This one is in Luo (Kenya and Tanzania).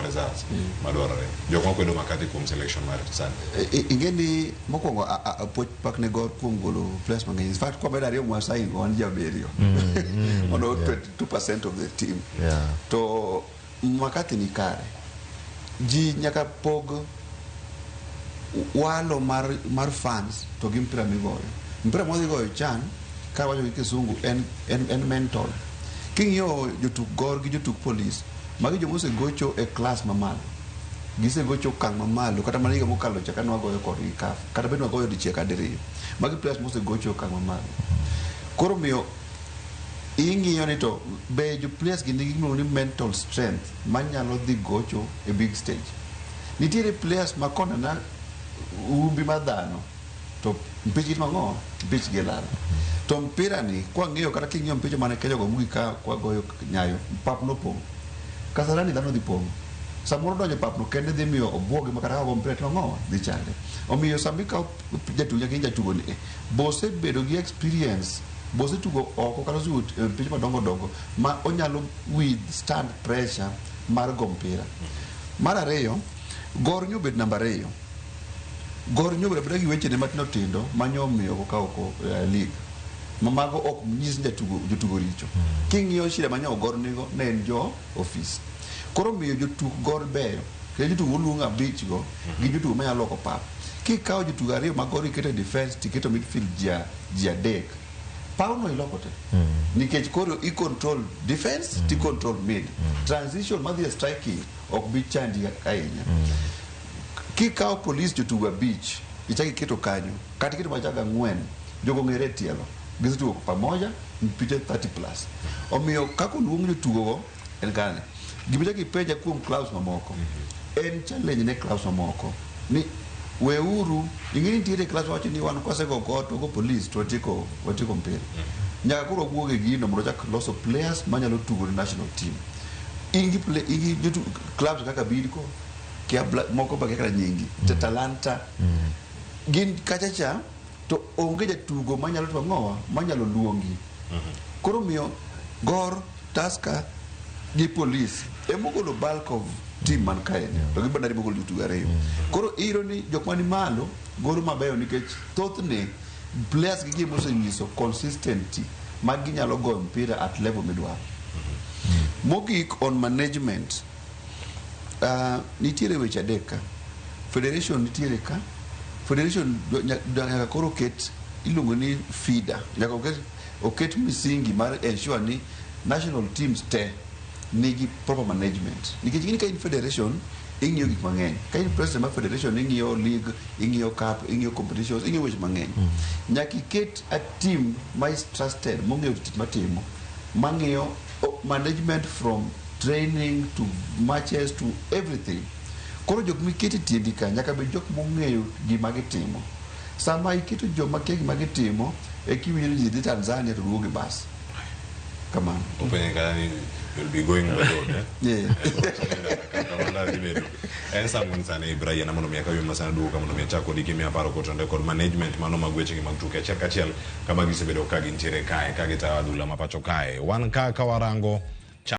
results madwarore. Jok makwedo Makati kuom selection mar sani. Ing'e ni mokwongo puoch pak ne Gor kuom golo players mang'eny. In fact, kwa bedo ariyo mwasain wan ji abiriyo. Mondo 22% of the team. To Makati ni kare. Ji nyaka pog walo mar fans to gi mpira migoyo. Mpira mwadhi goyo chan, ka wacho gi kisungu, en mental. King'iyo jotuk Gor gi jotuk Police, magi joma osegocho e class mamalo. Gisegocho okang' mamalo, kata mana higa mokalo cha kane wagoyo kodgi CAF, kata bed ni wagoyo dichiel kata diriyo. Magi players mosegocho e okang' mamalo. Koro miyo ing'iyo ni to be jo players gi nigi gimiluongo ni mental strength manyalo dhi gocho e big stage. Nitiere players ma konena umbi mar dhano to mpich gi timo mpich gi lal. To mpira ni kwang'iyo kata king'iyo mpich mane Kenya go mogik ka kwagoyo Nyayo, pap nopong'. Kasarani dhano dhi pong'o. Samoro donjo e pap no kende dhi miyo obuogi ma kata ka ogo mpira timo ang'o? Dhi chande. Omiyo sama ikawo jatugo nyaka ing'i jatugo ni bosebedo gi experience, bosetugo oko kata osetugo mpich madongo dongo ma onyalo withstand pressure mar go mpira. Mar ariyo, Gor nyo obet namba 2. Gor nyo obedo abeda gi wechene matindo tindo ma nyo omiyo ok okawo league. Ma mago ok nyis ni jotugo richo. King'iyo shida ma nyo Gor nigo ne en jo office. Koro miyo jotuk Gor beyo. Kendo jotugo moluong abich go gi jotugo manyalo loko pap. Kikawo jotugo ariyo mag Gor iketo e defense tiketo midfield ji adek. Pawno iloko te. Nikech koro i control defense ti control mid. Transition madhi e striking ok bi chandi ahinya. Kikawo Police jotugo abich ichak iketo kanyo kata iketo machago ang'wen, jogo ong'ere e tielo, gisetugo pamoja mpiche 30 plus. Omiyo kaka oluong jotugo go en kane. Gima ichak ipenja kuom clubs mamoko en challenge ne clubs mamoko ni weuru ing'e ni nitiere clubs wacho ni wan kwasego Gor to go Police to watieko mpira. Nyaka koro wawuog e gino mondo wachak loso players manyalo tugo ne national team. In gi play, in gi jotu clubs kaka Bidco, kia moko ba kia kata nyingi, Talanta. Gin kacha cha to onge jatugo manyalo timo ang'owa, manyalo luongi. Koro miyo Gor, Tusker gi Police emogolo bulk of team man kae ni. To gi Bandari mogolo jotugo ariyo. Koro iyudo ni jok mani malo golo mabeyo nikech thothne players gi gima osenyiso consistency ma ginyalo goyo mpira at level midwaro. Mogik on management, nitiere weche adek ka. Federation nitiere ka. Federation nyaka koro ket iluongo ni FIDA. Nyaka oket misingi mar ensure ni national teams te nigi proper management. Nikech ing'e ni ka in federation, ing'iyo gik mang'eny. Ka in president mar federation, ing'iyo league, ing'iyo cup, ing'iyo competitions, ing'iyo weche mang'eny. Nyaka iket a team ma is trusted, mong'eyo tich matimo, mang'iyo management from training to matches to everything. Koro jok miketo e tiendi ka nyaka bed jok mong'eyo gima gitimo. Sama iketo joma kia gima gitimo, e kiwinjo ni ji dhi Tanzania to duogo gi bas. Kamano. Openje kata ni you'll be going by road, eh? Yeah. En saa 4 sani Ibrahim mondo mi akaw masana duogo ka mondo mi achak kodi gimiya paro kotenore kod management mano mag wechegi mag tuke achiel kachiel kama gisebedo ka gintiere kae ka gitayo adhula ma pacho kae. Wan ka warango